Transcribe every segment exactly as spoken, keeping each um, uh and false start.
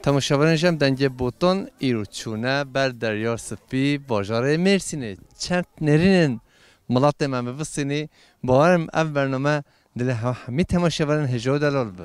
Temaşevanên ji em Dengê Botan îro çûne ber Derya Spî, bajarê Mêrsînê. Çend nêrînên milatê me me bistînî. Bawerim ev bername dilê hewa hemî temaşevanên hêja û delal bi.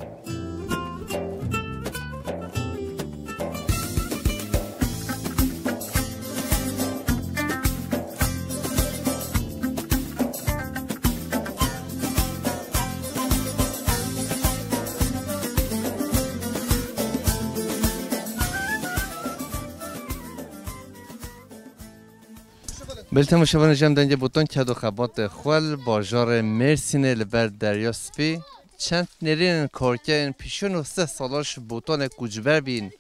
Belê temaşevanên ji em Dengê Botan ked û xebatê xwe li bajarê Mêrsînê li ber Derya Spî çend nêrînên karkerên pêşiyo neh sed salan ji Botanê koçber bîn,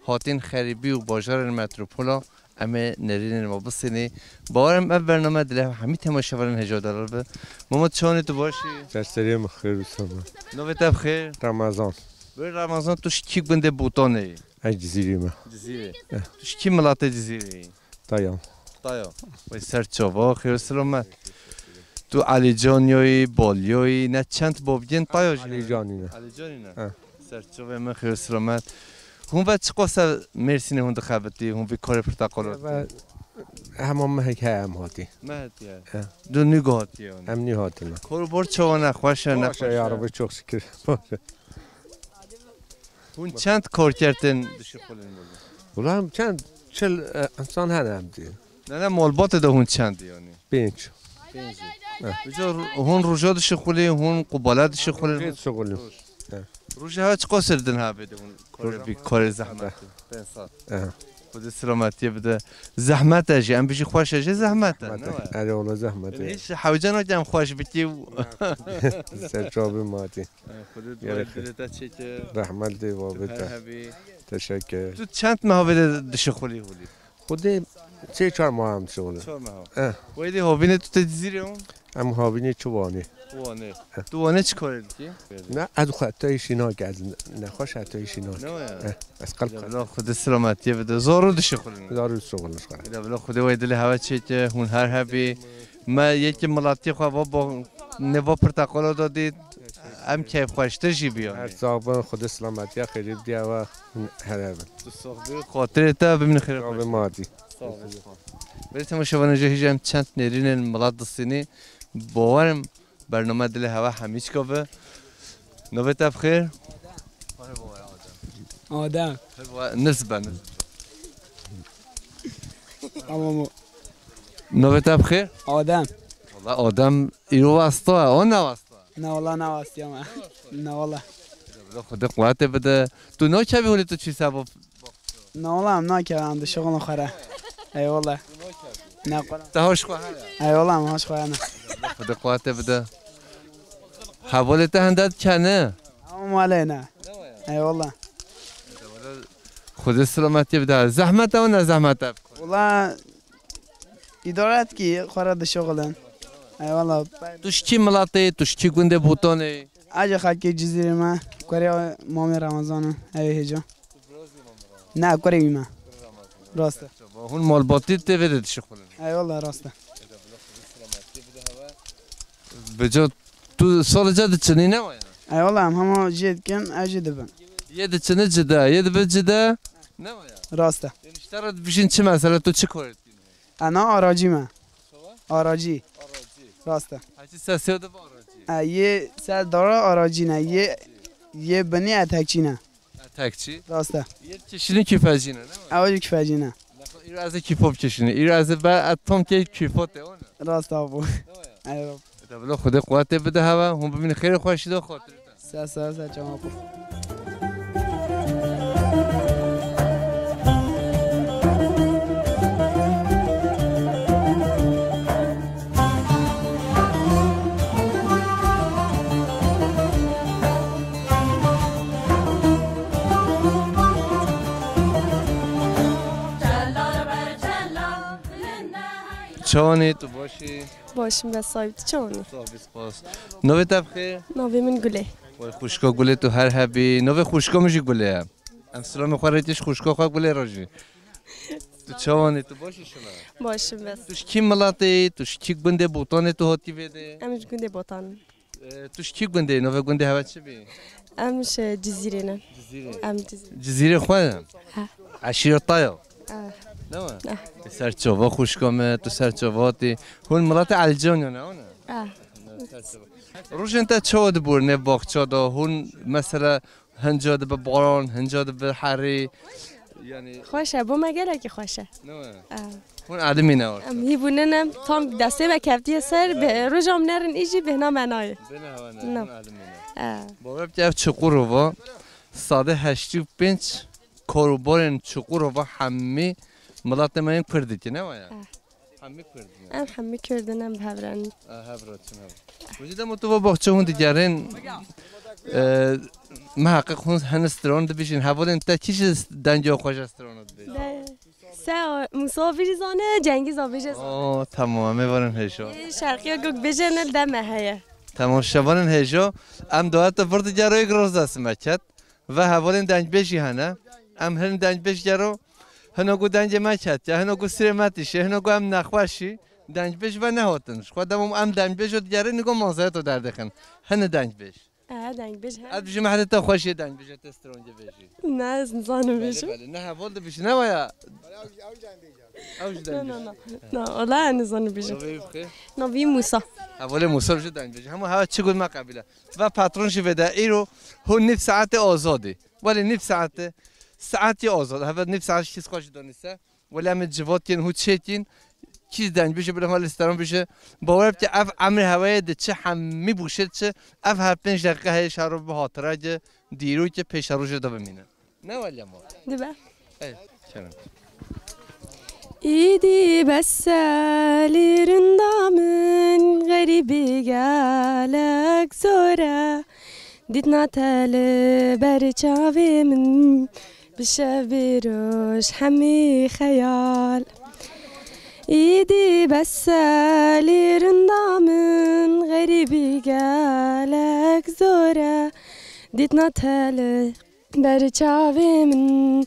hatin xerîbî û bajarên metropola. Em ê nêrînên me bistînî. Bawerim ev bername dilê hemî temaşevanên hêja delal bi. Mama, çawanî, tu baş î? Ser serê min xêr û selamet. Navê te bi xêr? Remezan. Wê Remezan, tu ji kî gundê Botanê yî? Ez Cizîrî me. Cizîrê. Eh. Tu ji kî milatê Cizîrê yî? Taya. Taya. Wê ser çava, xêr û selamet. Tu Elîcanî yî, Balîyî, ne çend bavgên Taya jî ne? Elîcanî ne. Elîcanî ne. Eh. Ser çavê min, xêr û selamet. Hûn ve çiqas e Mêrsînê hûn dixebitî, hûn vî karê pirteqala dikî? Ve hema mehek heye em hatî. Mehek heye. He. Tu nû hatî yanî? Em nû hatî me. Kar û bar çawa ne, xweş e, ne xweş e? Baş e, ya Rabbi, çok şükür. Baş e. Hûn çend karker tên dişixulin burada? Wela em çend, çil, e, insan hene em dî. Ne, ne, malbatê de hûn çend yanî? Pênc. Pênc. He. Bica ru-, hûn roja dişixulî, hûn qubala dişixulî? Pênc dişixulî. He. Rojê hewa çiqas e li din hevê de hûn karê bî, karê zehmet? Pênc sed. He. Xwedê selametiyê bide. Zehmet e jî, em bijî xweş e jî zehmet e, ne wa? Erê wala zehmet e. Yanî hîç hewce nake em xweş bikî û Ser çavê matî. Xwedê dilê te çêke. Rehmet dê babê te. Her hebî. Teşekkür. Tu çend meha vê de dişixulî holî? Xwedê sê çar meha em dişixulin. Çar meha. Eh. Wê dê havînê tu tê Cizîrê û? Em havînê çi Wanê. Wanê. Eh. Tu Wanê çi karê dikî? Ne, ez xwe te îşî nake, ez nexweş e te îşî nake. Ne wa ya? Eh, ez qelb. Ya bila Xwedê selametiyê bide. Zor û dişixulin. Zor û dişixulin xwe. Ya bila Xwedê wê dilê hewa çêke, hûn her hebî. Me yekî milatî xwe va bo nêva pirteqala da dît. Em keyfxweştir jî biyan. Her sax bin, Xwedê silametiya xêrî bidiya we here bin. Tu sax bî, xatirê te bimîne xêrê xweş. Sax bî, ma dî. Sax bî. Belê temaşevanên ji hêja em çend nêrînên milat distînî. Bawerim bername dilê hewa hemîçka bi. Navê te bi xêr? Adem. Nirz be, nirz. Tamam o. Navê te bi xêr? Adem. Wala Adem îro wasta, o ne wasta. Na wala na wastiyam. Na wala. Bila Xwedê quwetê bide. Tu nakevî holê tu çî sebo? Na wala em nakevin, em dişixulin xwe re. Eyvallah. Na wala. Te hoş xwe heye? Eyvallah em hoş xwe hene. Xwedê quwetê bide. Hevalê te hende dikene? Ama malê ne. Eyvallah. Xwedê selametiyê bide. Zehmet e û ne zehmet e? Wala îdare dikî, xwe re dişixulin. Eyvallah. Tu ji kî milatê yî? Tu ji kî gundê Botanê yî? Aca xelkê Cizîrê me, kurê Mamê Remezan e, ew ê hêca. Ne, kurê wî me. Rast e. Hûn malbatî tê vê de dişixulin? Eyvallah, rast e. Bica tu salê ca diçinî ne wa ya? Eyvallah, em hema jê dikin, ev jî dibin. Yê diçini cide, yê dibi cide ne wa ya? Rast e. Ên ji te re dibijin çi mesele, tu çi karê dikî? Ana aracî me. Çawa? Aracî. Aracî. Rast e. Heçî ser sêw dibe aracî. E, yê ser dara aracî ne. Yê, yê binî etekçî ne. Etekçî. Rast e. Yê kişînî kîfecî ne, ne mi? Ew jî kîfecî ne. Îro ez ê kîfo bikişînî. Îro ez ê be, e, tom kê kîfo tê, o ne? Rast e, abo. Ne ya? Eyvallah. Te bila Xwedê quwetê bide hewe, hûn bimînin xêrê xweşî de xatirê te. Ser, ser, ser çawa xwe. Çawanî, tu baş î? Baş im, be sahîb, tu çawanî? Sax bî, spas. Navê te bi xêr? Navê min Gulê. Way xwişka Gulê, tu her hebî. Navê xwişka min jî Gulê ye. Em silamê xwe rêtî ji xwişka xwe Gulê re jî. Tu çawanî, tu baş î şima? Baş im, be. Tu ji kî milatê yî? Tu ji kî gundê Botanê tu hatî vê de? Em ji gundê Botan in. E, tu ji kî gundê yî? Navê gundê hewe çi bî? Em ji Cizîrê ne. Em Cizîrê. Cizîrê xwe ne? Ha. Eşîreta ya? Ah. Ne mi? Ah. Tu ser çava xwişka me, tu ser çava hatî. Hûn miletê Elîcan ya ne, hûn? Ah. Ne, ser çava. Rojên te çawa dibûr ne baxça da? Hûn mesela hinca dibe baran, hinca dibe herî. Yani Xweş e, bo me gelekî xweş e. Ne mi? Ah. Hûn elimî ne orta. Em hî bûne ne, tam destê me kevtiye ser, bi rojam nerin î jî bêhna me nayê. Bêhna hewa ne, No. Hûn elimî ne. Ah. Bawer bike ev çuqur ova, sade heştê û pênc karobarên çuqur ova hemî miletê me yên Kurd dike, ne waya? Ah. Hemî Kurd ne? Em hemî Kurd in, em bi hev re ne. Ah, hev re çin hev. Wecî dema tu va baxçe hûn digerin, e, miheqeq hûn hene stran dibêjin. Hevalên te kî ji dengiya xwe ji strana dibêjin? De, se, Musa bêjî zane, Cengîz bêjî zane. Oo, tamam, em ê varin hêja. Ê, Şerqiya Gok bêje ne li deme heye. Tamam, şevanin hêja. Em dawete vir digere, yek roz dest me ket. Ve hevalên dengbêjî hene. Em hin dengbêj gero. Hino ku dengê me ketiye, hino ku sirê me tişe, hino ku em nexweşî. Dengbêj ve nehatin. Ji xwe demam em dengbêj û digerin, nigo manzaya to derdixin. Hini dengbêj. E, dengbêj he. Ez bijî mehlê te xweşiyê dengbêj te strongê bêjî. Ne, ez nizanim Belê, bêjim. Belê. Ne heval dibêjî, ne waya? Ew ji Na, na, dengbêj. Na. Na, wala ez nizanim bêjim. Navê wî bixê? Navî Musa. Hevalê Musa bijî dengbêj. Hemû hewa çi got me qebîle. Ve patron jî vê de îro hûn nîv saetê azadî. Welê nîv saetê, saetî azad. Heve nîv saet kîs xwe jî donîse. Welê em ê civatên hû çêkîn. Kîs dengbêjî bile hema li steran bêje. Bawer bike ev emrê hewayê diçe hemî bûşê diçe. Ev her pênc deqîqe heye şaro bi hatire ge dîrokê pêşerojê de bimîne. Ne welê ma? Dibe. Ey, kerem. Îdî bes e lê rinda min, xerîbî gelek zor e. Dîtina te li ber çavê min, bi şev bi roj hemî xeyal. Îdî bes e lê rinda min, xerîbî gelek zor e. Dîtina te li Ber çavê min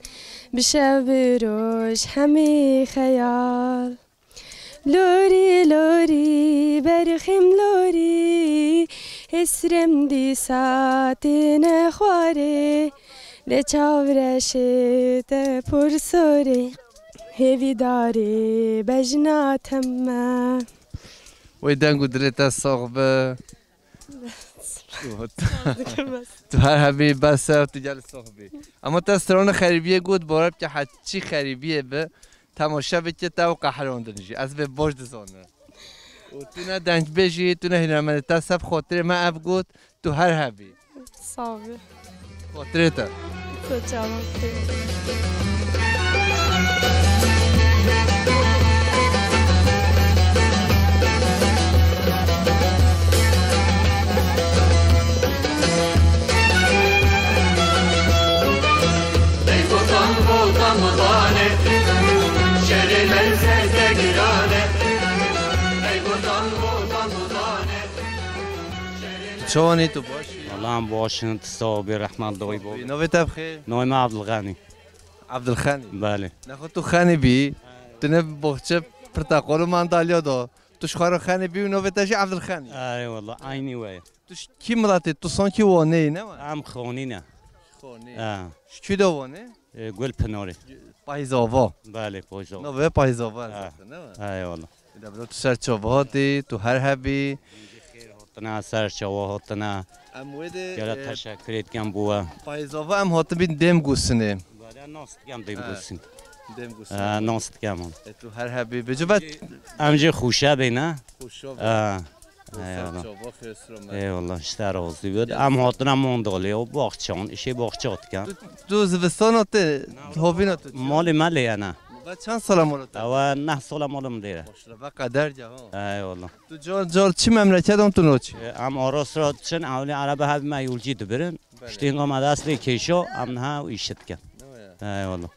bi şev bi roj hemî xeyal. Lorî lorî berxêm lorî, hêsrem dîsa têne xwarê. Lê çavreşê te por sorê, hêvîdarê bejna teme. Wey deng û dilê te sax be. Tu her hebî bes e, tu gel sox bî. Ama te strana xerîbiyê got, bore bike heçî xerîbiyê bi, temaşe bike te û qehrandin jî. Ez vê baş dizanim. Û tu ne dengbêjî, tu ne hünermendî, te seb xotirê me ev got, tu her hebî. Sağ ol. Xotirê te. Sağ ol. Tu çawanî, tu baş î? Wala em baş in, tu sax bî, rehmet dayî bavê. Navê te bi xêr? Navê me Abdulxenî. Abdulxenî? Belê. Nexwe tu xenî bî, tu ne boxçe pirteqal û mandalya da. Tu ji xwe re xenî bî û navê te jî Abdulxenî. Erê wala, eynî we ye. Tu ji kî miletê? Tu sankî Wanê yî, ne we? Em Xonî ne. Xonî. Ha. Ji kî de Wanê? E, Gulpinarê. Payzava. Belê, Payzava. Navê Payzava ez Ha. zaten, ne we? Eyvallah. De bro, tu ser çava hatî, tu her hebî. Hatine, ser çava hatine. Em wê de, Gele e, teşekkür etken bu we. Payzava em hatibîn Dêm Gusinê. Belê, nas dikem Dêm Ha. Gusin. Dêm Gusinê. Ha, nas dikem. E, tu her hebî. Bicî ve Em jî xuşe bêne. Xuşa be. Ha. Ser Eyvallah. çava xêr sira me. Eyvallah, işte razı be. Em hatine mandalê, o baxçan, işê baxça diken. Tu, tu zivistana te, hovîna tu çi? Malê me lê yene. Ve çend sala mala te? Ewa neh sala malım lê. Maşallah, ve qeder ca ha. Eyvallah. Tu car car çi memleket am tu no çi? E, em ara sıra çin, evlî araba hevî me yolcî dibirin. Belê. Piştî hinga me dest lê kêşa, em niha û îşit dikin. Ne ya? Eyvallah.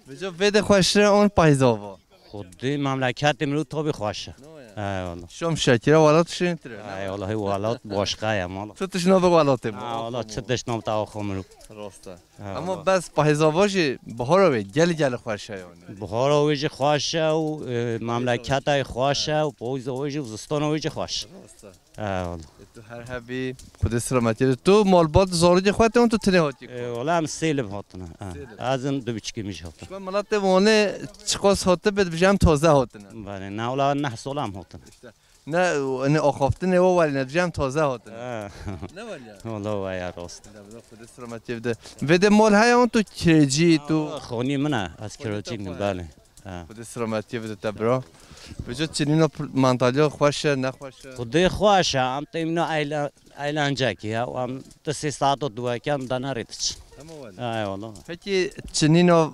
Vêca vê de xweştir e on Payzava. Xwedî memleketê min û tabî xweş e. Ne ya? Eyvallah. Şam şekira welat şirîntir e, ne? Eyvallah, welat başqa ye, mal. Çi tişt navê welatê min? Ha, wala çi tişt nav tawa xwe min û. Rast e. Ha, Ama wala. bes Payzava jî bihara wê gel gel xweş e yani. Bihara wê jî xweş e û, e, memleketa wê xweş e û payza wê jî û zistana wê jî xweş e. Rast e. Eyvallah. E, tu her hebî, Xwedê selametiyê. Tu malbat zarokê xwe te û tu tenê hatî? E, wala em sêlim hatine. Ha. Sêlim. Ez in du biçikî min jî hatin. Ji miletê Wanê çiqas hatibê, dibêje em taze hatine. Belê, ne wala neh sala em hatine. İşte. Ne, ne axaftinê we welî ne, dibêje em taze hatine. Ha. Ne welî ya? Wala we ya rast. Xwedê selametiyê bide. Vê de mal heye an tu kirêcî, tu? Xanî min e, ez kirêcî nim, belê. Ha. Xwedê selametiyê bide te bira. Vêca çinîna pr-, mandalya xweş e, ne xweş e? Xwedê xweş e, em têmîna eyle-, eylencekî ya, em tu sê saet û duweke em dana rê diçin. Hema wele. Ay wala. Peki çinîna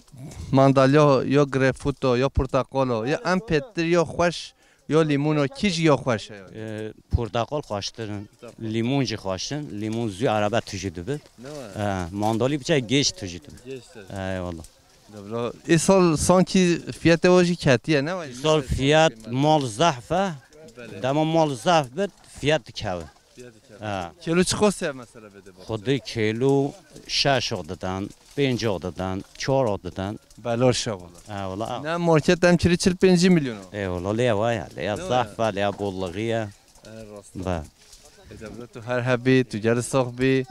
mandalya ya greyfruta, ya porteqala, ya em pêtir ya xweş, ya lîmûna, kî jî ya xweş e? E, porteqal xweştir in, lîmûn jî xweş in, lîmûn zû erebe tijî dibi. Ne wa? E, mandalî biçe gêj tijî dibi. Gêj tijî. Ay wala. Debra, îsal sankî fiyatê we jî ketiye, ne? Îsal fiyat mal zehf e. Belê. Dema mal zehf bit, fiyat dikeve. Fiyat dikeve. Ha. Kêlo çiqas e mesela vê de bak? Xwedî kêlo şeş o didan, pênc o didan, çar o didan. Belaş e wala. Ha, wala. Ne market em kirî çil pêncî milyon o. E wala, lê wa ya, lê ya zehf e, lê ya bolluğî ye. E, rast. Ba. E, Debra, tu her hebî, tu gelî sax bî.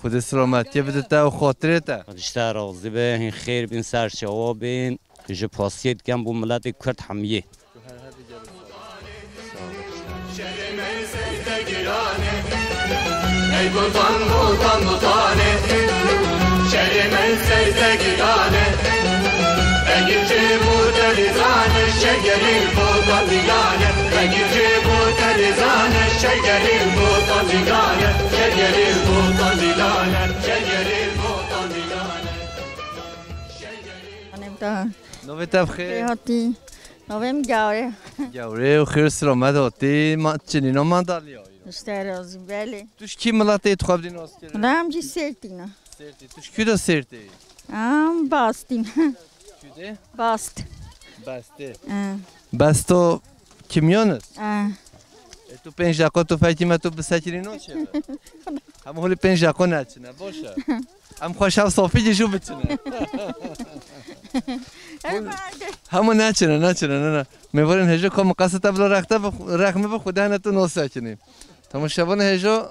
Xwedê selametiyê bide te û xatirê te. Xwedê ji te razî be, hîn xêr bîn, ser çawa bîn. Ji pasiyê dikem bo miletê Kurd hemiyê. Ey botan, botan, botanê, şerê me ser te girane. Egir çê bo te dizane, şegerê botan dîlane. Egir çê bo te dizane, şegerê botan dîlane. Şegerê botan dîlane, şegerê botan dîlane. Navê te bi xêr? Xêr hatî. Navê min Gawre. Gawre û xêr û selamet hatî. Ma, çinîna mandalya. Ji te razî, belê. Tu ji kî miletê, tu xwe bidî nas kirin? Wala em jî Sêrtî ne. Sêrtî. Tu ji kî de Sêrtê? Em Bastîn. Kî de? Bast. Bastê. E. Besto Kimyonis? E. E, tu pênc deqa tu fekî me tu bisekirî naçe be. Hema holê pênc deqa neçine, boş e. Em xweş ev safî jî jû biçine. Hema neçine, neçine, ne, ne. Mêvarên hêja ka miqasê te bila rexte bi, rexme bi Xwedê hene tu nasekinî. Temaşevanê hêja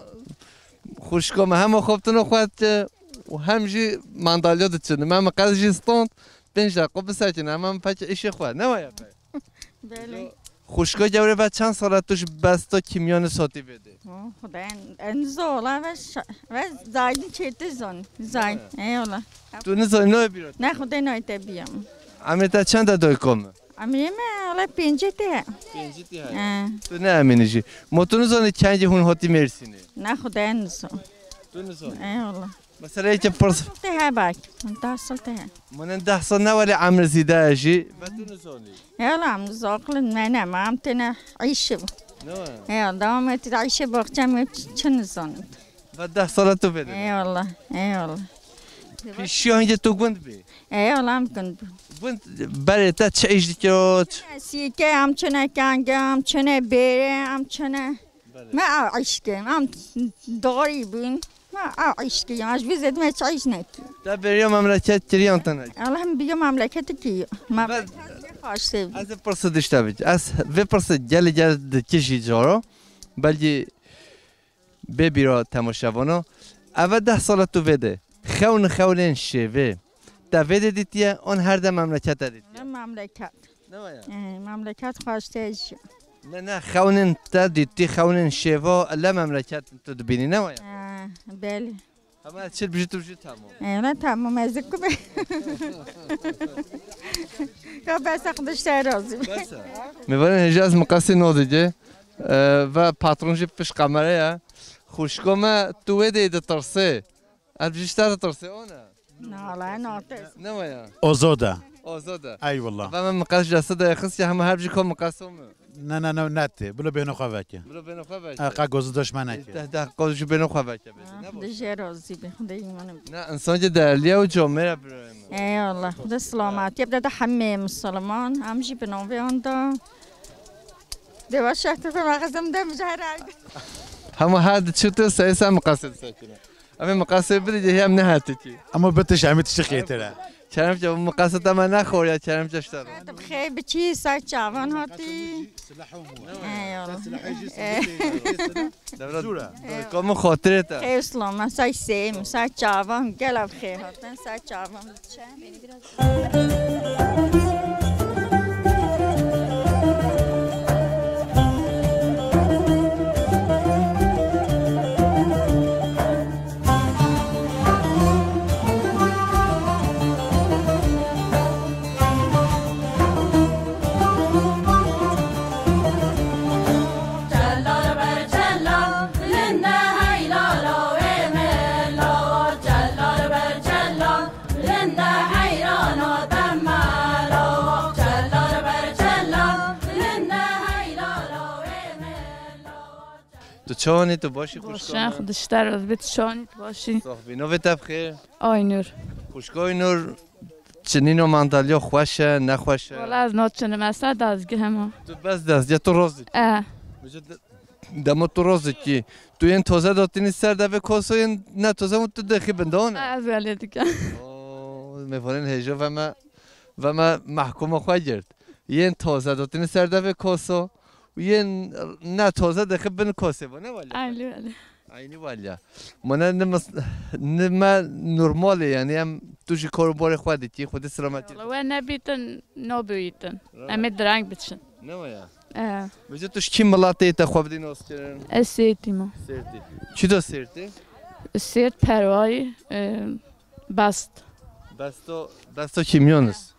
xwişka me hema xwe bi tuna xwe dike û hem jî mandalya diçin. Me miqas jî stand pênc deqa bisekine, hema em pek îşê xwe. Ne waya be? Belê. Xwişka Gewre ve çend sala tu ji besta Kimyonis hatî vê de? Oh, Xwedê en, en zor la ve şa-, ve zaydin çêtir zon. Zayd. Eyvallah. Tu nizanî ne bîra? Ne Xwedê nayê te biyam. Emrê te çend e dayka min? Emrê me ala pêncî te. Pêncî te he. He. Tu ne emînî jî. Ma tu nizanî kengî hûn hatî Mêrsînê? Ne Xwedê en zor. Tu nizanî? Eyvallah. Mesela yekê pirs. Te he bak. Deh sal te he. Min deh sal ne welê emir zîde ye jî. Ve tu nizanî. Eyvallah, em zaqlin me ne, ma em têne îşe bû. Ne? Eyvallah, devam et, îşe baxçe me ç-, çi nizanî. Ve deh sala tu vê de. Eyvallah, eyvallah. Pîşiya hingê tu gund bî? Eyvallah, em gund bû. Gund berê te çi îş dikir? Sîke, em çine kenge, em çine bêrê, em çine. Belê. Me ew îş kirin, em darî bûn. Me ew îş kirin, ez vê zêde me çi îş nekir. Te bêriya memleket kiriyan te nekir? Elhemdulillah memleketê kiriyo. Memleket xweş tê. Ez ê pirsê dişte bik. Ez vê pirsê gelê gel dikişî caro. Belkî bê bîra temaşevana. Eve deh sala tu vê de. Xewn xewnên şêvê. Te vê de dîtiye, an her de memlekete dîtiye? Ne memleket. Ne waya? Ee, memleket xweş tê jî. Ne, ne, xewnên te dîtî, xewnên şêva, ele memleket tu dibînî, ne waya? Ee, belê. Hema çil bijî tu bijî tamam. Ee, ne tamam, ez ku be. Ya bes Xwedê ji te razî be. Bes e. Mêvanên hêja ez miqasî nodî. Ee, ve patron jî pişt kamera ya. Xwişko me tu wê de ditirsê. Ez ji te ditirsê, o ne? Nala, nate. Ne waya? Ozoda. Ozoda. Eyvallah. Ve min miqas ji destê de xist ya hema her ji ko miqas o mu? Ne, ne, ne, nete. Bilo bêhna xwe veke. Bilo bêhna xwe veke. E, qa gozu doş me neke. Deh, deh, qoz ji bêhna xwe veke bêje, ne boş. Dije razî be, Xwedê îmanê. Ne, insan ki değerli ya û camêre birayê min. Eyvallah, Xwedê selametî. Bi de hemê Misilman, em jî bi navê wan da. Dewa şehtu be mexzem de mücahir. Hema her di çi tu seysa miqasê sekine. Em ê miqasê bidî, cihê em nehatikî. Ama bitiş, em tiştî xêtir e. Kerem, miqeseta me nexoriya, Kerem, ji te re. Te bi xêr, bi çi ser çavan hatî? Eyvallah. Devra, ka min xatirê te. Xêr, selamet, ser sê, ser çavan, gela bi xêr hatin, ser çavan. Tu çawanî, tu başî? Baş xuşka e, me? Xwedişte razî be, tu çawanî, tu başî? Sax bî. Navê te bi xêr? Aynur. Xuşka Aynur, çinîno mandalya xweş e, nexweş e? Wala ez naçinim, ez ser dezgeh hema. Tu bes dezgeh, tu roz dikî? E. Vêca de-, dema tu roz dikî, tu yên taze datînî ser devê koso, yên ne taze û tu dixî bin, da ne? E, ez welê dikim. Oo, mêvanên hêja ve me, ve me mehkûma xwe girt. Yên taze datînî ser devê koso û yên ne taze dixî bin kosê, va ne waliya? Eynî waliya. Eynî waliya. Ma ne, ne mes-, ne me normal e, yanî em tu jî kar û barê xwe dikî, Xwedê selametî. Wala we nebîtin, nabîtin. Em ê direng biçin. Ne waya? E. Vêca tu ji kî miletê te xwe bidî naskirin? Ez Sêrtî me. Sêrtî. Çi do Sêrtî? Sêrt Perwayî, e, Best. Besto, Besto Kimyonis.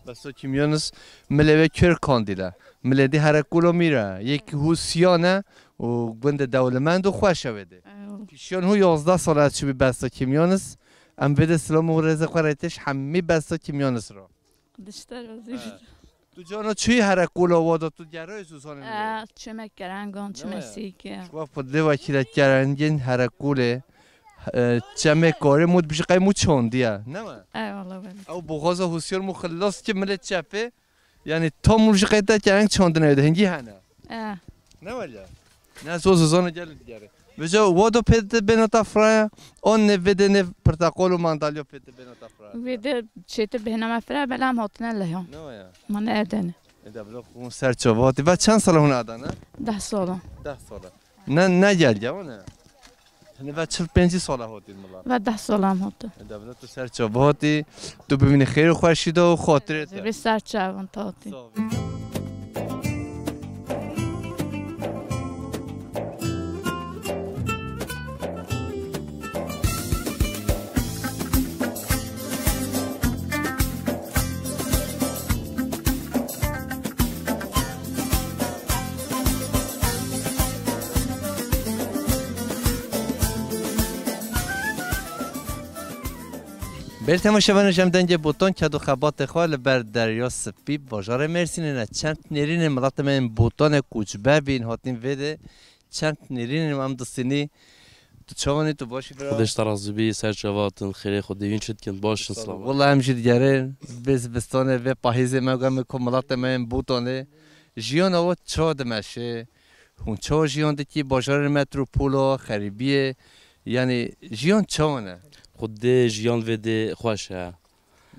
Besto Kimyonis, milê wê Kür Kandîl e. Milê dî Herekûlo Mîr e. Yek hûsiyan e û gundê dewlemend û xweş e wê dê. Ew. Kişiyan hû yazdeh sal e çûbî Besto Kimyonis. Em vê dê silam û rêzê xwe rê têş hemî Besto Kimyonis re. Dişter razî. He. Tu cana çûyî Herekûlo, wa da tu gerayê Zozanê? E, çime kerengan, çime sîke. Şwa xwe dê wekîle kerengên Herekûlê. E, çemê karê mû dibijî qey mû çandiye, ne mi? Eyvallah, belê. Ew boxaza hûsiyar mû xilas ki milê çepê, yanî tam mû ji qey te kereng çandine de hingî hene. E. Ne wele? Ne, zor zozana gelin digerê. Vêca wado pê te bêna ta firaya, on ne vê dê ne pirteqol û mandalyo pê te bêna ta firaya. Vê dê çê te bêhna me firaya, bela em hatine lehan. Ne waya? Ma ne Erdene. E, de bila xûn ser çava hatî. Ve çend sala hûn Adana? Deh sala. Deh sala. Ne, ne gel ya, ne? Hani ve çil pêncî sala hatî mila. Ve deh sala em hatî. E, de bila tu ser çava hatî, tu bimînî xêr û xweşî de û xatirê te. Vê ser çavan te hatî. Sağ ol. Ber temaşevanê jem dengê Botan ked û xebatê xwe li ber Derya Spî, bajarê Mêrsînê ne. Çend nêrînên miletê me yên Botanê koçber bîn, hatin vê de çend nêrînên em distînî. Tu çawanî, tu başî bira? Xwedê ji te razî bî, ser çava hatin, xêrê Xwedê, hûn çi dikin, baş in, selamet. Wela em jî digerin, vê zivistanê, vê pahîzê me, em ê ku miletê me yên Botanê. Jiyana we çawa dimeşe? Hûn çawa jiyan dikî bajarên metropola, xerîbiyê? Yanî jiyan çawa ne? Xwedê jiyan vê dê xweş e.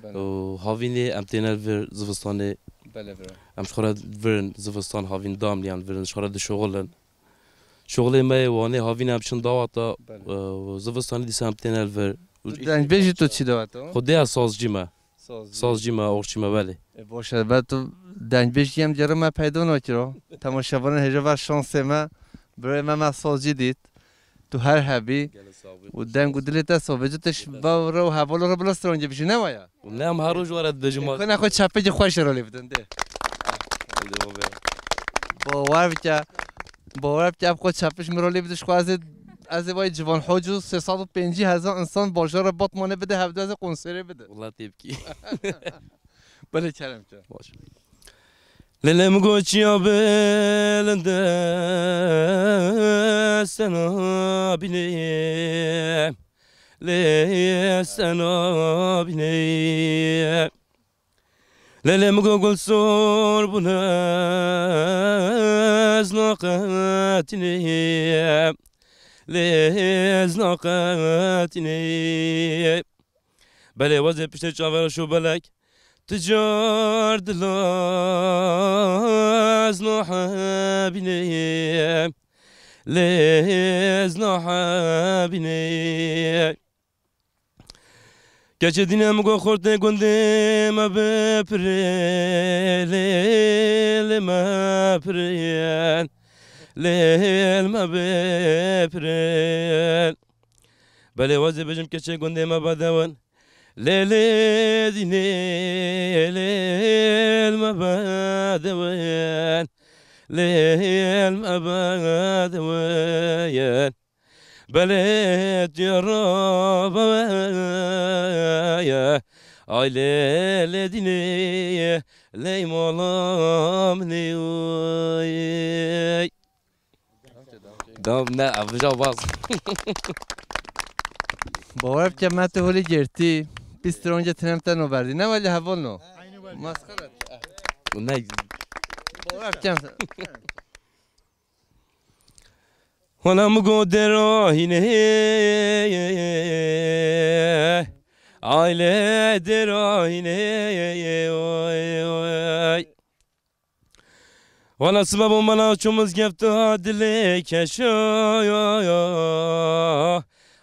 Belê. Û havînê em têne li vir zivistanê. Belê bira. Em ji xwe re virin zivistan havîn damliyan virin, ji xwe re dişoxilin. Şoxilê me yê Wanê havîn em çin dawata, Belê. e, zivistanê dîsa em têne li vir. Tu dengbêjî, tu çi dawata? Xwedê ez sazcî me. Sazcî. Sazcî me, orçî me, belê. E, baş e, be tu dengbêjî em diyarê me peyda nakira. Temaşevanên hêja ver şansê me, birayê me me sazcî dît. Tu her hebî. Gelek sax bî. Û deng û dilê te sax be. Vêca te ji bav re û hevala re bila strangê bijî, ne waya? Ne, em her roj were dibêjin ma. Xwena xwe çepekî xweş re lê bidin, dê. Hadi babe. Bawer bike. Bawer bike, ev xwe çepiş min re lê bide, ji xwe ez ê, ez ê vay civan hocû sê sed û pêncî hezar insan bajara Batmanê bide, hevdu ez ê konserê bide. Wela tê bikî. Belê kerem ke. Baş. Lelem goçiya belinde sena bine. Lê sena bine. Lelê min go gul sor bûne ez naqetînê. Lê ez naqetînê. Belê, wezê piştê çavera şû belek. Ti car dila ez nahebîne, lê ez nahebîne. Keçê dîne min got xortê gundê me bipirê, lê lê me pirên, lê me bipirên. Belê wezê bêjim keçê gundê me bedewin. Lê lê dînê lê me bedewin. Lê me bedewin. Belê tu ya rabe ye. Ay lê lê dînê lê mala min ê oy. Dam ne, ev ja baz. Bawer bike me tu holî girtî. Pîstronce tinem te no berdî. Ne welî heval no. Masxara. Ne. Bawer bike. Wana min got dera hînê. Aile dera hînê. Oy, oy. Wala siba bo mala çû mizgefta dilê keşa.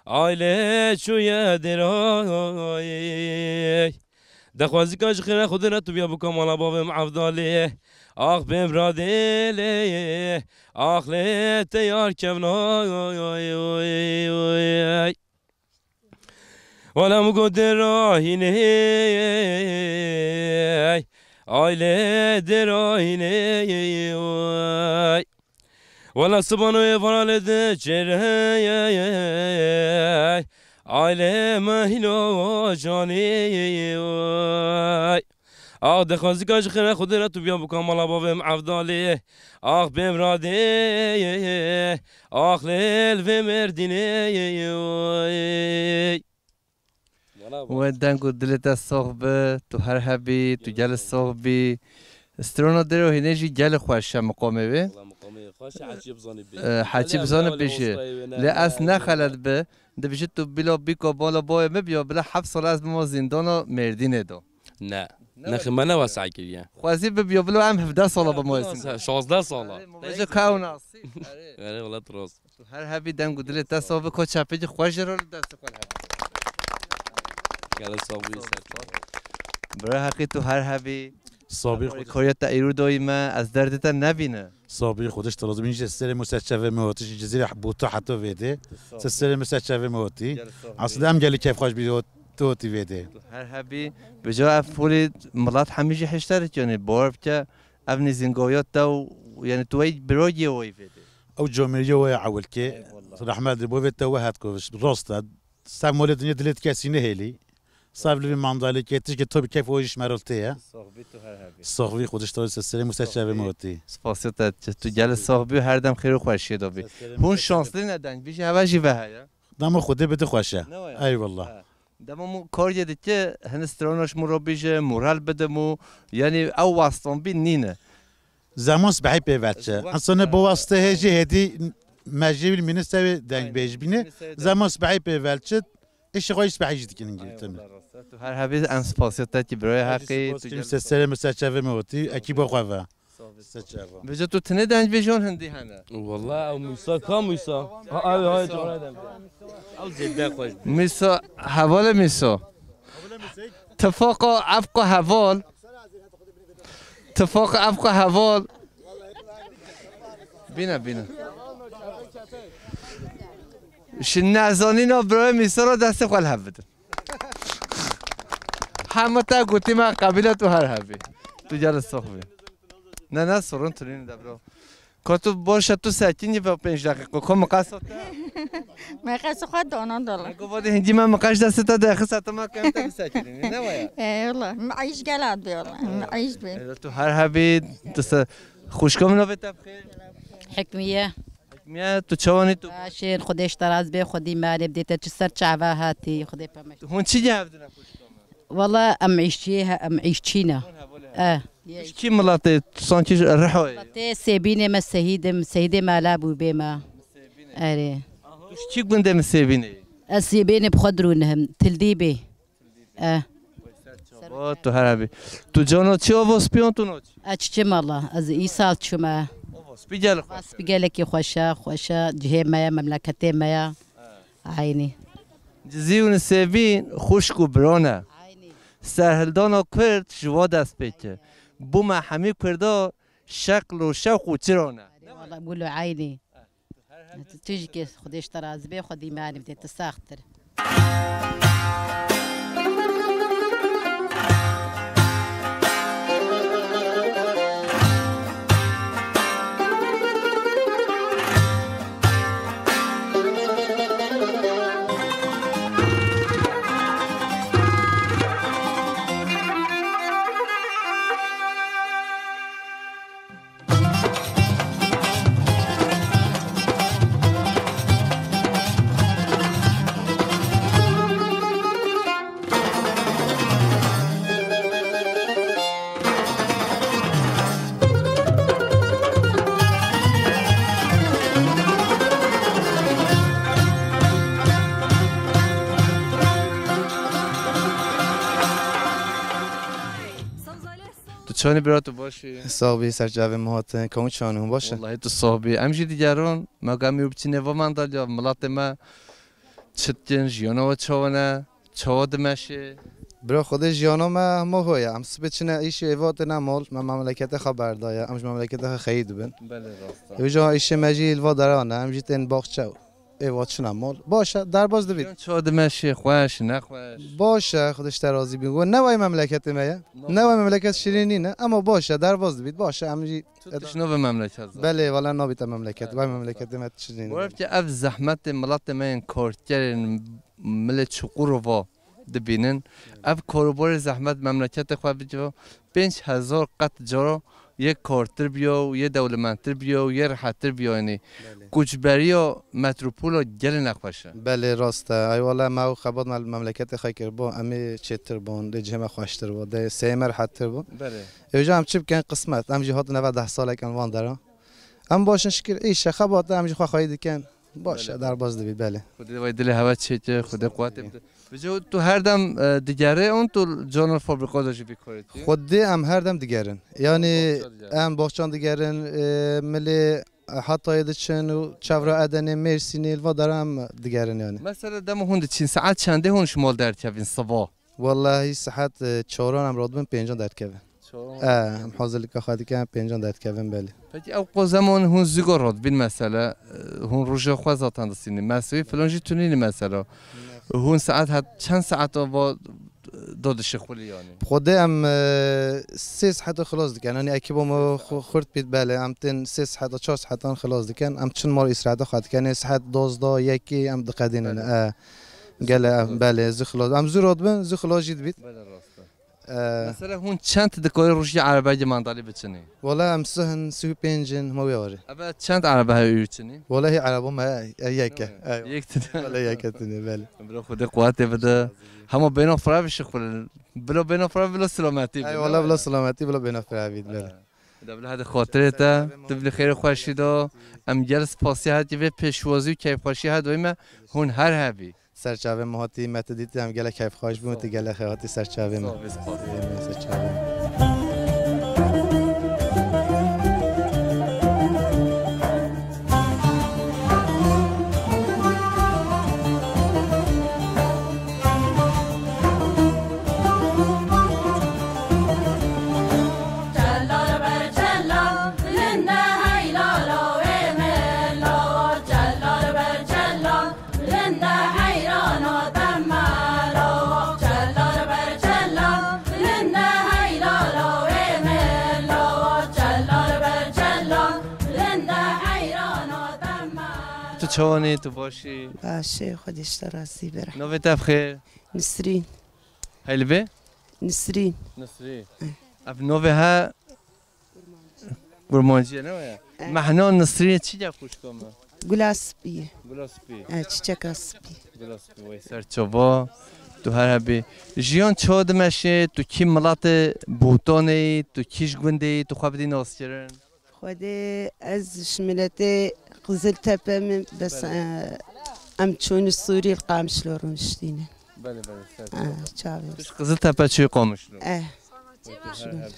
Aile çûye derayê. Dexwazîka ji xêra Xwedê re tu biya bûka mala bavê min Evdalê. Ax bê bira dê lê. Ax lê te yar kevna. Wala min got dera hînê, ay lê dera hînê, ay. Wala sibano êvara lê diçêre, ay lê me hîno canê, ay. Ax dexwazîka ji xêra Xwedê re tu biya bûka mala bavê min Evdalê. Ax bê bira dê, ax lê li vê Mêrdînê, oy. We deng û dilê te sox bi, tu her hebî, tu gelê sox bî. Strona dêro hînê jî gelê xweş e miqamê wê. Wala miqamê xweş e, heçî bizanî bê. E, heçî bizanî bê jî. Lê ez ne xelet bi, dibêjit tu bila bîka bala boyê min biya, bila heft sala ez bima zîndana Mêrdînê de. Ne. Ne. Nexê me ne wesa kiriye. Xwezî bibiyo bilo em hevdeh sala bima zîndana. Şazdeh sala. Erê, mabêje ka ew nasîb. Erê. Erê, wala tu rast. Tu her hebî deng û dilê te sox bi, ko çapê jî xweş jê re li destê xwe li hebî. Gelek sox bî ser. Bira Heqî tu her hebî. Sox bî. Koriya te îro doyî me, ez derdê te nebîne. Sox bî, Xwedê ji te razî bin, ji serê min ser çavê min hotî, ji Cizîrê bo tu heta vêdê. Ser serê min ser çavê min hotî. Aslında em gelî keyfxweş bî, hot-, tu hotî vêdê. Tu her hebî, bi ca ev holî milat hemî jî hişterik, yanî, bawer bike, ev nîzîngoya te û, yanî, tu wey birogiyê wey vêdê. Ew camêriya we ya ewilkê, rehmet li bo vê te we het ku rast e. Ser malê dinya dilê ti kesî nehêlî. Sav li vî mandalê ke tişkê to bi keyf o ji me re tê ye. Soxbî tu her hebî. Soxbî Xwedê ji te ser serê min ser çavê min hotî. Spasiya te, tu gelê soxbî û her dem xêr û xweşiyê de bî. Hûn şanslî ne, dengbêjî heve jî ve heye. Dema Xwedê bide xweş e. Ne waya? Eyvallah. He. Dema min kariyê dike, hin strona ji min re bîje, moral bide min, yanî ew wastan bî nîne. Zeman sibehî pê ve çi. Ensanê bi wastê hê jî hêdî me jî mînî ser wê dengbêj bîne. Zeman sibehî pê ve çi. Îşê xwe îş sibehî jî dikin. Ay, wela rast e. Tu her hebî, em spasiya te kî birayê Heqî, tu gel. Ser serê min ser çavê min hotî, ekîba xwe ve. Ser çava. Vêca tu tinê dengbêjan hindî hene. Wela ew Mûsa, ka Mûsa? Ha, ew, ha, cara dengbêj. Ew zêde xweş bû. Mûsa, hevalê Mûsa. Tifaqa ev ku heval. Tifaqa ev ku heval. Bîne, bîne. Ji nezanîna birayê Mîsa re destê xwe li hev bidin. Hema te gotî me qebîle tu her hebî. Tu gelê sox bî. Ne, ne, sorun tu nîne de bro. Ka tu baş e, tu sekinî ve pênc deqîqe. Ka miqesa te? Miqesa xwe dana dala. Ka vadî hindî me miqeş destê te de xist, heta me kem te bisekinî. Ne waya? Eyvallah. Miqeş gel abi valla. Miqeş be. E, tu her hebî, tu se-, xwişka min navê te bixêr. Hikmiye. Hikmiye, tu çawanî tu? Şêr, Xwedê ji te razî be, Xwedî malê bidê te, çi ser çava hatî, Xwedê pemê. Hûn çi diye hevdine xwişka min? Wala em îşçî he, em îşçî ne. Hûn hevalê he. Eh. Tu ji kî miletê? Tu sankî ji Rihoyê. Tê Sêbînê me sehîd im, sehîdê mala bû bê me. Erê. Tu ji kî gundê min Sêbînê? Ez Sêbînê bi xwe dirûnihim, Tildîbê. E. Çava, tu her hebî. Tu cano çi ava spiyan tu naçî? E, çiçim Allah, ez îsal çûme. Ava spî gel xweş. Spî gelekî xweş e, xweş e, cihê me ye, memleketê me ye. Eynî. Cizî û Nisêvîn xwişk û bira ne. Eynî. Serhildana Kurd ji wa dest pê kir. Bû me hemî Kurda şekl û şewq û çira ne. Wala, wilo eynî. Tu jî ke Xwedê ji te razî be, xwedî me anî bidê, tu saxtir. Tu çawanî bira, tu baş î? Sax bî, serçavê min hatin. Ka hûn çawan hûn baş in? Wellahî tu sax bî. Em jî digerin, me gamî û biçînê va mandalya, milatê me çi dikin, jiyana we çawa ne, çawa dimeşê? Bira, Xwedê jiyana me hema ho ye. Em sibê çine îşê êva têne mal, me memleketê xwe berdaye. Em ji memleketê xwe xeyî dibin. Belê, rast e. Êja îşê me jî li va dera ne, em jî tên baxçe. Êva çine mal. Baş e, derbas dibît. Yan çawa dimeşê, xweş, nexweş? Baş e, Xwedê ji te razî bî. We ne wayê memleketê me ye. Ne wayê memleket şirîn nîne, ema baş e, derbas dibît. Baş e, em jî. Tu tişt nabî memleket zaten. Belê, wala nabîte memleket. Wayê memleketê me tişt nîne. Wefke ev zehmetê miletê me yên karkerên milê çuqur û va dibînin. Ev karobarê zehmet memleketê xwe bicivo. Pênc hezar qet cara yê kartir biya û yê dewlemendtir biya û yê rehettir biya, yanî. Belê. Koçberiya metropola gelê nexweş e. Belê, rast e. Ay wala me ew xebat me li memleketê xwe kir bo, em ê çêtir bûn, dê cihê me xweştir bû, dê seyê me rehettir bû. Belê. Êja em çi bikin, qismet. Em jî hatin eve deh salek em van dera. Em baş in şikir, îş e, xebat e, em jî xwe xweyî dikin. Baş e, derbas dibît, belê. Xwedê vay dilê hewe çêke, Xwedê quwetê bide. Vêca tu her dem, e, digerê an tu canor fabrika de jî vî karê dikî? Xwedê em her dem digerin. Yanî em baxçan digerin, e, milê, e, Hatayê diçin û çevra Edenê, Mêrsînê, li va dera em digerin yanî. Mesela dema hûn diçîn, saet çendê hûn ji mal derkevin siva? Wellahî saet, e, çaran em radibin, pêncan derkevin. Çaran. E, em hazirlika xwe dikin, pêncan derkevin, belê. Peki ew qo zeman hûn zû go radibîn mesela, e, hûn roja xwe zaten disînî. Mesûyî filan jî tunînî mesela. Hûn saet het, çend saet ava do dişixulî yanî? Xwedê em, e, sê saeta xilas dikin. Yanî ekîba me xu-, xurt bît, belê. Em tên sê saeta, çar saetan xilas dikin. Em çin mal îstiraheta xwe dikin. Ê saet dozdeh, yekê em diqedînin. Belê. E, gele, belê, zû xilas. Em zû radibin, zû xilas jî dibît. Belê, rast e. Ee, Mesela hûn çend dikarî rojî erebegê mandalî biçinî? Wala em sih in, sih û pênc in, hema wê warê. Eve çend erebe heye wî biçinî? Wala hê ereba me, e, yek e. Eywa. Yek tine. Wala yek e tine, belê. Bila Xwedê quwetê bide. Hema bêna fira bişixulin. Bila bêna fira, bila silametî. Ey, wala bila silametî, bila bêna fira bît, belê. De bila hadi xatirê te, tu bilî xêr û xweşî de. Em gel spasiya hetî vê pêşwazî û keyfxweşî her doyî me hûn her hebî. Serçavê me hatî, me tu dîtî, em gelek keyfxweş bûn, tu gelek xêr hatî serçavê me. Sağ ol, spas. Serçavê me. Linde heyrana demmela, çellar ber çellar. Linde heyrana wê mela, çellar ber çellar. Linde heyrana demmela. Tu çawanî, tu başî? Başê, Xwedê ji te razî be. Navê te bi xêr? Nisrîn. Hey li bê? Nisrîn. Nisrîn. Eh. Ev navê he Kurmancî ye, ne waya? Eh. Mehna Nisrînê çi ye xwişka me? Gula spî ye. Gula spî. Eh, çiçeka spî. Gula spî, wey ser çava. Tu her hebî. Jiyan çawa dimeşê, tu kî miletê Botanê yî, tu kî ji gundê yî, tu xwe bidî naskirin? Xwedê ez ji miletê Qiziltepe me, bes, belê, eh, em çûn Sûrî li Qamişlo rûniştîne. Belê, belê, ser çava. Eh, çavê. Tu ji Qiziltepe çûyî Qamişlo. Eh.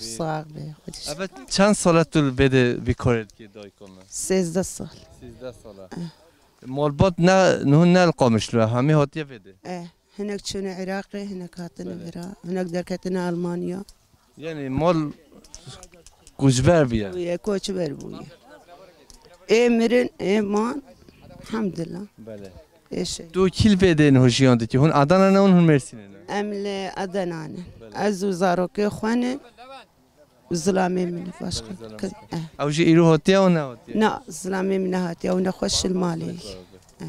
Sax be, Xwedî. Eve çend sal e tu li vê de vî karê dikî dayika me? Sêzdeh sal. Sêzdeh sal e. Eh. Malbat ne, niho ne li Qamişlo e, hemî hatiye vê de. Eh, hinek çûne Iraqê, hinek hatine Belê. vira, hinek derketine Almanya. Yani mal koçber bûye. Bûye, koçber bûye. Ê mirin, ê man. Elhamdulillah. Belê. Ê şey. Tu kî li vê dê niho jiyan dikî? Hûn Adana ne hûn, hûn Mêrsînê ne? Em li Adana ne. Belê. Ez û zarokê xwe ne. Û zilamê min e, başqa. Zilamê. Kız, eh. Ew jî îro hatiye û nehatiye? Na, zilamê min nehatiye, ew nexweş li malê. Rahmetli oldu. Eh.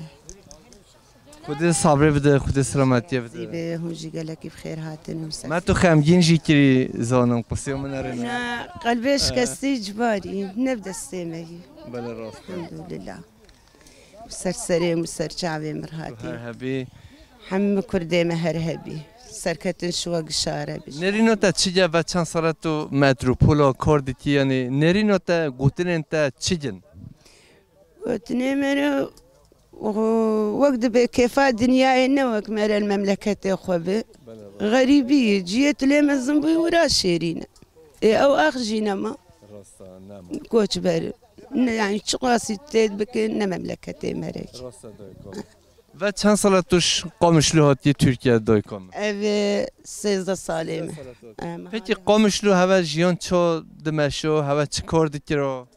Xwedê sabrê bide, Xwedê selametiyê bide. Zî be, hûn jî gelekî bi xêr hatin û ser. Me tu xemgîn jî kirî zanim, qisiya min erê ne. Na, qelbê Eh. şikestî cibarî, ne bi destê me yî. Belê rast e. Elhamdulillah. Ser serê min, ser çavê min Tu hatî. her hebî. Hemî kurdê me her hebî. Serketin şiwa gişare bî. Nerîno te çi ye ve çend sala tu metropola kar dikî, yani nerîno te gotinên te çi gin? Gotinê me re, o, wek dibe kêfa dinyayê ne wek me re li memleketê xwe be. Belê, rast. Xerîbî ye, cihê tu lê mezin bûyî wira şêrîn e. Ê ew ax jî nema. Rast e, nema. Koçber. Ne, yani çiqasî tê bikin ne memleketê me re. Rast e, dayka. Ve çend sala tu ji Qamişlo hatî Tirkiye dayka me? Ev ê sêzdeh salê me. Sêzdeh sala tu. Em, Peki hala. Qamişlo heve jiyan ço dimeşo, heve çi kar dikiro?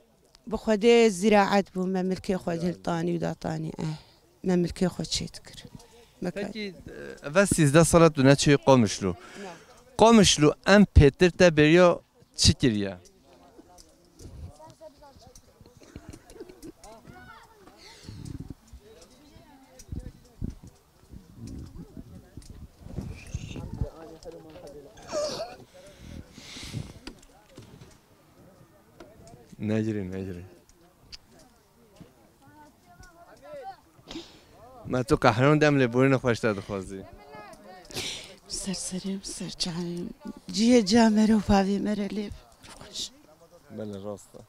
Bi Xwedê ziraet bû, me milkê xwe hiltanî û datanî, eh. Me milkê xwe çêdikir. Me ka- Peki, e, ve sîzdeh sala tu neçûyî Qamişlo. Na. Qamişlo em pêtir te bêriya çi kiriye? Negirê, negirê. Me tu qehran de em lêborîna xweş te dixwazî. Ser serê min, ser çavê min. Cihê ca me re û bavê me re lê xweş. Belê, rast e.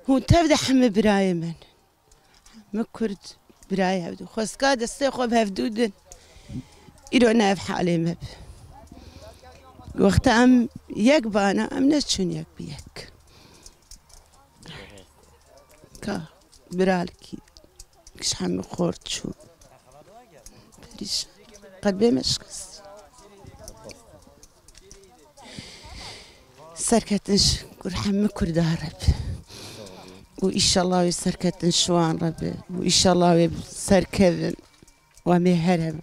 Hûn tev de hemî birayê min. Me kurd birayê hevdû. Xwestka destê xwe bi hevdû din. Îro ne ev halê me bi. Wexta em yek bana, em neçûn yek bi yek. Ka, biralikî, kiş hemî xort çû. Perîşan. Qelbê me şikest. Serketin ji kur hemî Kurda re be. Û îşallah wê serketin ji wan re be. Û îşallah wê serkevin. Û em ê her hebin.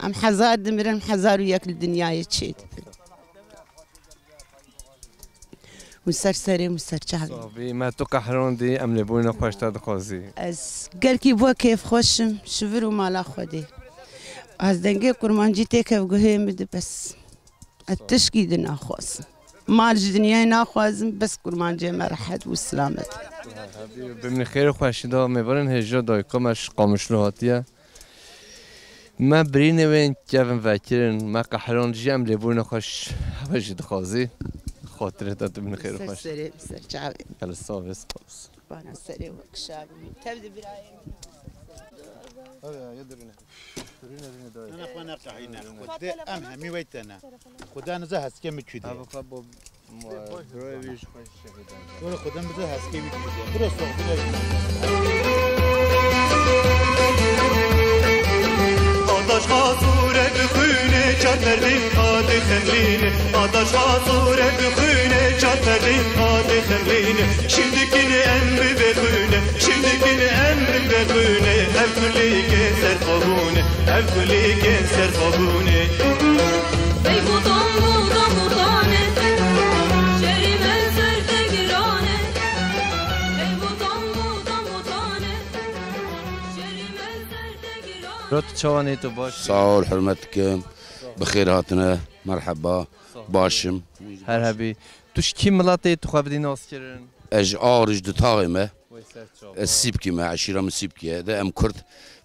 Em hezar dimirin, em hezar û yek li dinyayê çêdibin. Û ser serê min, ser çavê min. Sabî, me tu qehrandî, em lêbûyîna xweş te dixwazî. Ez gelkî bo kêfxweş im, ji vir û mala Xwedê. Ez dengê kurmancî têkev guhê min di bes. Ez tişkî di naxwazim. Mal ji dinyayê naxwazim, bes kurmancê me rehet û silamet. Bi min xêr û xweşî de mêvanên hêja dayika me ji Qamişlo hatiye. Me birînê wê kevin vekirin, me qehran jî em lêbûrîna xwe ji hewe jî dixwazî. Xatirê te tu min xêr û Ser xweş. serê, ser çavê. Hele sağ ol, spas. Bana serê wek şabim. Tev di birayê min. Hadi ya, yedirine. Durine, durine, dayı. Ana xwe neqehîne. Xwedê em hemî wey tene. Xuda niza heskê min çû de. Abi xwe bo Wala Xudan bize heskê wî kiriye. Bira soxbîna jî. Ataş xasûre bi xwînê çar ferdîn hatî xemlînê. Ataş xasûre bi xwînê çar ferdîn hatî xemlînê. Şimdikî ne em bi vê xwînê, şimdikî ne em bi vê xwînê. Ev kulîkê ser xwe bûne, ev kulîkê ser xwe bûne. Ey botan, botan, botan e, şerî me ser te giran e. Ey botan, botan, botan e, şerî me ser te giran e. Bro, tu çawa ne, tu baş? Sağ ol, hürmet dikim. Bi xêr hatine, merheba. Sağ ol. Başim. Her hebî. Tu ji kî miletê, tu xwe bidî naskirin? Ez ji Arij di taxê me. Wê ser çava. Ez Sîpkî me, eşîra min Sîpkî ye. De em Kurd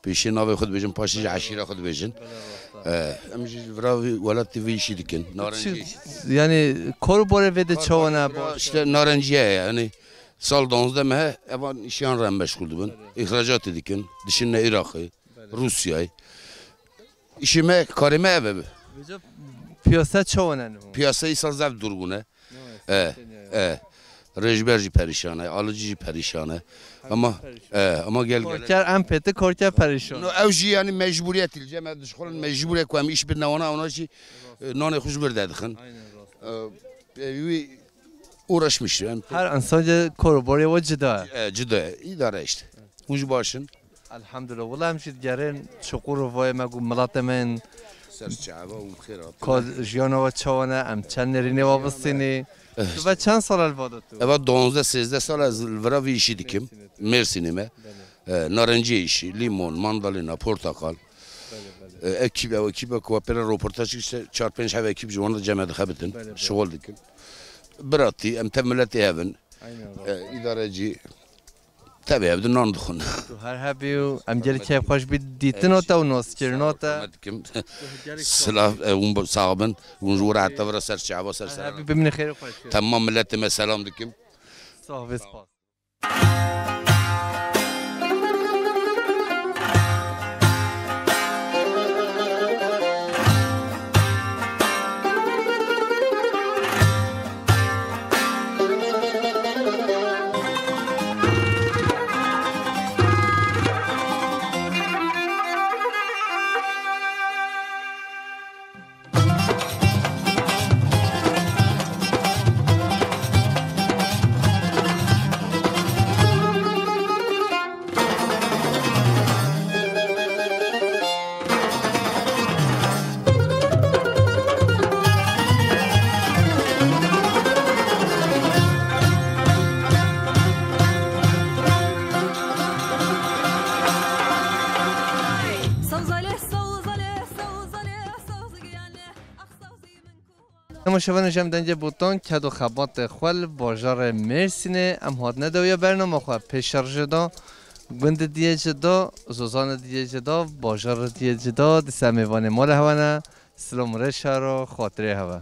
pêşê navê xwe dibêjin, paşê jî eşîra xwe dibêjin. Belê, rast e. Eh, em jî li vira vî welatê vî îşî dikin. Narenciyê işî. Yani, kor û borê vê de çawa ne baş? İşte narenciye ye, yani sal duwazdeh me he, evan îşiyan re em meşgul dibin. Belê. Îhracatê dikin, dişinne Iraqê, Belê. Rûsyayê. Îşê me, karê me ev e. Vêca piyase çawa ne niho? Piyase îsal zef durgûn e. E, e. Rêjber jî perîşan e, alıcı jî perîşan e. Ama e, ama gel gel. Korker em pêti korker perîşan. No, ew jî yani mecburiyet il cem dişxulin mecburiyet ku em iş bir newana ona jî e, nanê xwe ji bir de dixin. Aynen rast. E, e, wî uğraşmış yani. Her insan de koroborê we cida. E, cida, idare işte. Hûn jî baş in? Elhamdulillah. Wela em jî digerin çuqur û vayê me ku milatê me yên Ser çava û bi xêr hatin. Ka jiyana we çawa ne, em çend nêrînê we bistînî. Tu ve çend sal e li va de tu? Eva duwazdeh sêzdeh sal ez li vira vî işî dikim. Mêrsînê me. E, narenciyê işî, limon, mandalina, portakal. E, ekîb, ew ekîbe ku pêre roportaj işte çar pênc hev ekîb ji wan de cem e dixebitin. Şixul dikin. Biratî, em tev miletê hev in. Aynen. E, îdarecî. Tevî ev di nan dixwin. Tu her hebî û em gelî keyfxweş bî dîtina te û naskirina te. Hurmet dikim. Silav, e, hûn sax bin. Hûn ji wira heta vira ser çava ser ser. Her hebî bimîne xêr û xweş. Temam miletê me selam dikim. Sax bî, spas. Temaşevanê ji em dengê botan ked û xebatê xwe li bajarê Mêrsînê em hatine dawiya bernama xwe pêşerjê da gundê diyê cida, zozanê diyê cida, bajarê diyê cida, dîsa mêvanê mala hewe ne, silam rê şero, xatirê hewe.